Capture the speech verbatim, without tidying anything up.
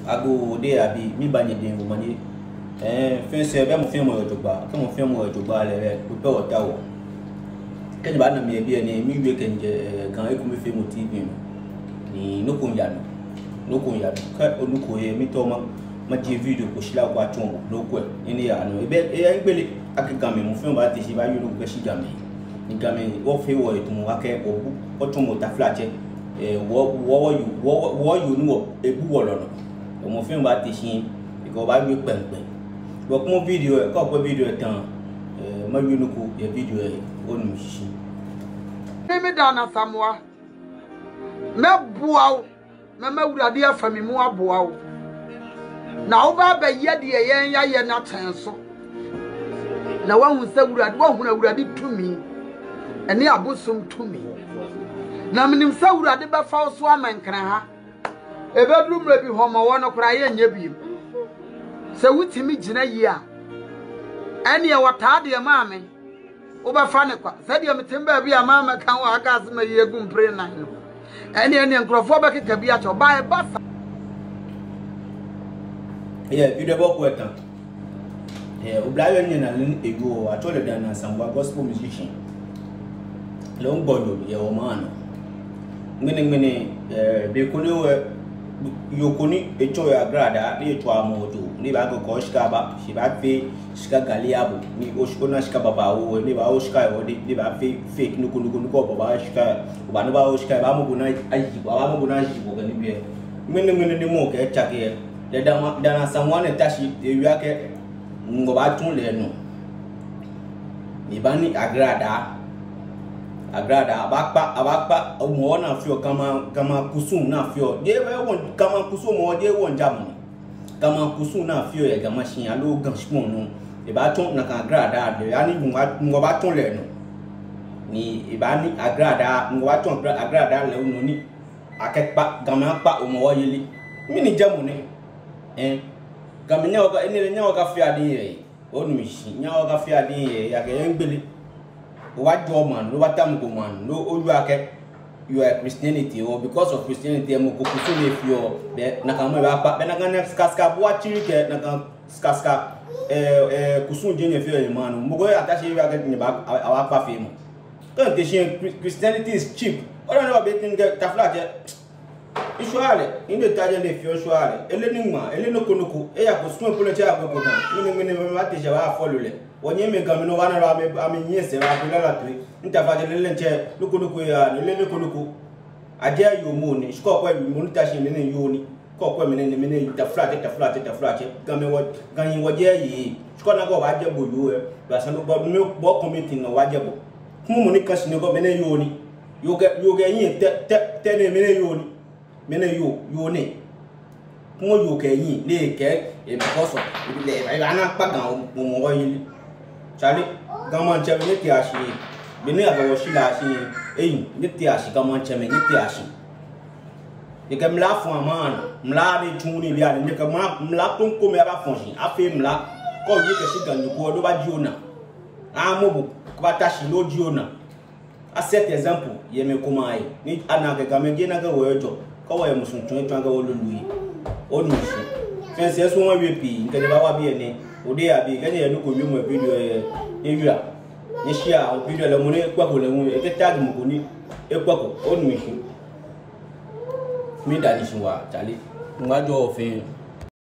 Agoo, Odei abii, miiba nyɛdɛŋ omanye. Ɛɛ, fɛɛ sɛɛ, bɛ mɔ fɛɛ mɔ yɛ jogbaŋŋ, kɛ mɔ fɛɛ mɔ yɛ jogbaŋŋ lɛ, bɛ, bɛ wɔtaoɔ. Kɛ nyɛbana mi yɛ biɛ nɛɛ, miwie kɛ nyɛ, ɛɛ, Ga Ekomefeemɔ T V nɔ. Ni nɔ ko miiya nɔ. Nɔ ko miiya nɔ. Kɛ onuko yɛ, miitao ma, majie video ko shila ko atsɔɔ bo. Nɔ ko, enɛ yaa nɔ. Ebɛ, eyɛ ŋgbele akɛ Gamɛi, mɔ fɛɛ mɔ baate shi, ebaayoo nɔ ko kɛshi Gamɛi. Ni Gamɛi, wɔfee wɔhe tamɔ akɛ, wɔbu, wɔtsɔmɔ taflatsɛ. Ɛɛ, wɔ, wɔ, wɔyoo, wɔ, wɔ, wɔyoo ni wɔ, ebu wɔlɔ nɔ. Mɔ fɛɛ mɔ baate shi, because obaawie kpɛŋkpɛŋ. Bɔ kɛ mɔ video lɛ, kɛ okwɛ video lɛ ta, ɛɛ, mawie nɔ ko yɛ video lɛ, onu shishi. Mi, miida Nana Samoa. Mɛbua o, mɛma Awurade afa mi mu aboa o. Na wobaa bɛyɛ deɛ yɛn yɛayɛ no atɛn so. Na woahu sɛ Awurade, woahunu Awurade tumi, ɛne abosom tumi. Na menim sɛ Awurade bɛfa wo so ama Nkran ha. Ebeduru mmerɛ bi hɔmɔwɔ no koraa yɛnyɛ bio. Sɛ wotumi gyina yie a, ɛneɛ wɔtaa deɛ maa me. Wobɛfa no kwa. Sɛdeɛ mete baabi a maa mɛka wo a, aka ase mayi agu mpere nan no. Ɛneɛ, ɛneɛ nkurɔfoɔ bɛkeka bi akyɛ wo. Ba, ɛba sa. Yeah, video bɔ ko ɛta. Yeah, oblayoo ni nyɛnaa lɛ ni eyoo, atsɛɔ lɛ Dana Samoa, gospel musician. Lɛ hu gbɔyoo yɛ wɔmaŋ nɔ. Ŋmɛnɛ ŋmɛnɛ, ɛɛ, be ko ni wɔ, yoo ko ni etsɔ yɛ Agradaa, ni etsɔ amɔ ojo, ni ebaakɔ shika aba, shi ebaafee shika gali abo, ni osh-, ona shika babaoo, ni ebaawo shika yɛ odɛŋ, ni ebaafee fake nɔ ko nɔ ko nɔ ko, obaawo shika, obaanu obaawo shika, ebaamɔ bo ni ayi bo, ebaamɔ bo ni ayi bo kɛ nibii. Ŋmɛnɛ ŋmɛnɛ ni mɔ kɛ etsake yɛ. Lɛ Dana, Dana Samoa nɛɛ ta shi, ewie akɛ, ŋgɔ baatsu lɛ nɔ. Ni ebaani Agradaa. Agradaa, abaakpa, abaakpa, Hɔmɔwɔ ni afeɔ, Gamɛi, Gamɛi kusum ni afeɔ. Jeee bɛ wɔ, Gamɛi kusum Hɔmɔwɔ, jeee wɔŋjamɔ ni. Gamɛi kusum ni afeɔ yɛ Ga Mashie aloo Ga shikpɔŋ nɔ. Ebaatsɔ nakai Agradaa lɛ, ani ŋgɔ baa, ŋgɔ baatsu lɛ nɔ. Ni ebaani Agradaa, ŋgɔ baatsu Agra-, Agradaa lɛ nɔ ni akɛkpa, Gamɛi akpa Hɔmɔwɔ yeli. Mɛni jamɔ nɛ? Ɛɛ, Gamɛi nyɛŋ wɔka, enɛ lɛ nyɛŋ wɔkafea diŋ yɛ. Onu shishi, nyɛŋ wɔkafea diŋ yɛ, ejaakɛ eyɛ ŋgbele. Obaajɔɔ maŋ, obaata mɔ ko maŋ, ni owie akɛ, you are Christianity, or because of Christianity, mɔ ko kusum ni efeɔ, bɛ nakai mɔ baakpa, bɛ nakai nɛɛ sika sika bua tsiri kɛ, nakai sika sika, ɛɛ, ɛɛ, kusum ji ni efeɔ yɛ maŋ nɔ. Mɔ ko yɛ ata shi ewie akɛ, nyɛbaa, a, abaakpa feemɔ. Kɛ ete shi, Chris-, Christianity is cheap. Ɔlɔ ni obɛ tin kɛ taflatsɛ. Eshwaa lɛ, ni ete jɛi ni efeɔ eshwaa lɛ. Eleee niŋmaa, eleee nɔ ko nɔ ko. Eyako school po lɛ tsɛ eyako ko ta. Ŋmɛnɛ ŋmɛnɛ mɛi baate shi abaafollow lɛ. Wɔnyɛmimɛi Gamɛi nɔ baana lɛ amɛ, amɛnyiɛ sɛɛ baafee lala toi. Ni taflatsɛ lɛ lɛ ntsɛ, nɔ ko nɔ ko yaa, eleee nɔ ko nɔ ko. Ajɛ yoo mɔ ni, shi kɛ okwɛ yoo mɔ ni ta shi mɛni yoo ni. Kɛ okwɛ mɛni ni, mɛni yoo, taflatsɛ, taflatsɛ, taflatsɛ. Gamɛi wɔ, Ganyo wɔjɛ yɛ. Shi kɛ ona akɛ obaajɛ bo yoo lɛ. Baasa no bɔ, mɛi bɔ committee nɔ wɔjɛ bo. Kɛ mɔ ni ka shi ni kɛ mɛni yoo ni. Yoo kɛ, yoo kɛ eyiŋ tɛ, tɛ, tɛ nɛɛ mɛni yoo ni. Mɛni yoo, yoo nɛ. Kɛ mɔ yoo kɛ eyiŋ, ni ekɛɛ, ɛɛ, because of, ebi lɛ, ebi ana kpa Ga Hɔmɔwɔ yeli. Charlie, Ga maŋtsɛmɛi nyɛtea shi. Beni abɛ wɔ shi lɛ shi. Ei, nyɛtea shi, Ga maŋtsɛmɛi nyɛtea shi. Nyɛkɛ mla fɔ̃ maŋ nɔ, mla ni tsu nii bianɛ, nyɛkɛ mla, mla kroko mli abafɔ̃ shi, afee mla. Kɛ oye kɛshi Ganyo ko, lɛ obaajie onaa. Amɔ bo, kɛ obaata shi lɛ ojie onaa. A set example yɛ mɛi komɛi ahe. Ni ana akɛ Gamɛi jeee nakai wɔyɔɔ. Kɛ wɔyɛ musu tsuŋ etsuŋ akɛ wɔlolo yi. Onu shishi. Fɛɛ sɛɛ sumɔɔ wie pii, mikɛ nyɛ baawa biɛ nɛɛ. Odei abii, kɛ nyɛyɛ nɔ ko wiemɔ yɛ video lɛ, nyɛwie. Nyɛ share video lɛ, mɔ ni ekwɛko lɛ hu, ekɛ tag mɔ ko ni ekwɛko. Onu shishi. Miida nyɛ shi waa, Charlie. Ŋmaa jɔ fɛɛ.